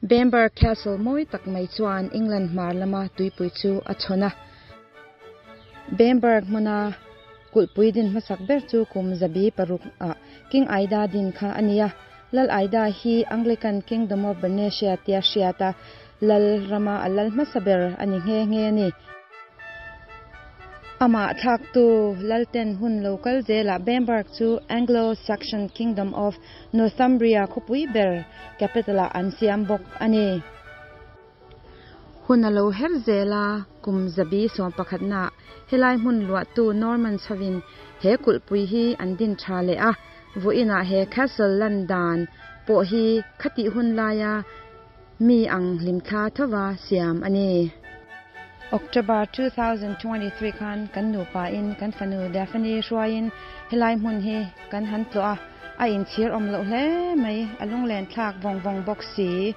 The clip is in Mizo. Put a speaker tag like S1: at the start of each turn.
S1: Bamburgh Castle mawi tak mai chuan England hmar lama tuipui chu a chhawn a. Bamburgh hmuna kulhpui din hmasak ber chu kum 600 ah King Ida din kha a ni a. Lal Ida hi Anglican Kingdom of Bernicia tia hriat a, lal rama a lal hmasa ber a ni nghe nghe a ni. Amah thlaktu Lalten hun lo kal zelah Bamburgh chu Anglo-Saxon Kingdom of Northumbria khawpui ber capital-ah an siam bawk a ni. Hun a lo her zel a, kum 11%naah helai hmun luahtu Normans hovin he kulhpui hi an din tha leh a, vawiinah he castle lan dan pawh hi khatih hun laia mi ang hlimthla thova siam a ni. October 2023 khan kan nupa in kan fanu Daphne hruaiin helai hmun hi kan han tlawh a, a inchhir awm loh hle mai, a lunglen thlak vawng vawng bawk si.